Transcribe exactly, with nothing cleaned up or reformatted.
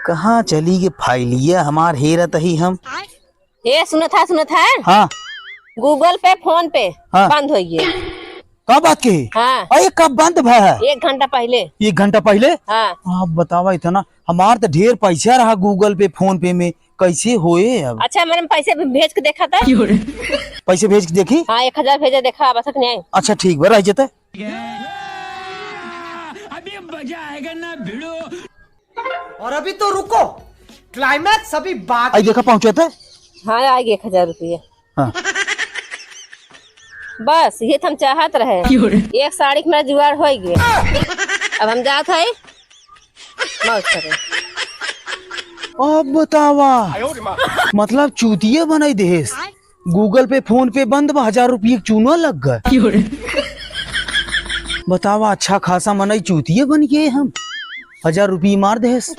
कहाँ चली गै फाइलिया हमार, हेरत ही हम। ए, सुनत है, सुनत है? हाँ। Google Pay, PhonePe हाँ। बंद होइ गै। का बात कही? हाँ। अरे, कब बंद भा है? एक घंटा पहिले। एक घंटा पहिले? हाँ। अब बतावा, इतना हमार त ढेर पैसा रहा Google Pay, PhonePe में, कैसे होए अब? अच्छा, मैंने पैसे भी भेज के देखा था। पैसे भेज के देखी? हाँ, एक हजार भेजे, देखा, अब तक नहीं आए। अच्छा, ठीक बा, रह जते। अभी मजा आएगा ना भिड़ो। और अभी तो रुको, climax अभी बाकी। आई देखा, पहुँचे थे। हाँ, आ गए एक हजार रुपये। हाँ। बस, ये तो हम चाहत रहे। एक साड़ी के मेरा जुगाड़ होइ गै। अब हम जात है मौज करे। अब बतावा, मतलब चूतिया बनाई देहेस। Google Pay, PhonePe बंद बा, हजार रुपये के चूना लग गै। बतावा, अच्छा खासा मनई चूतिया बन गए हम, हजार रुपये मार देहेस।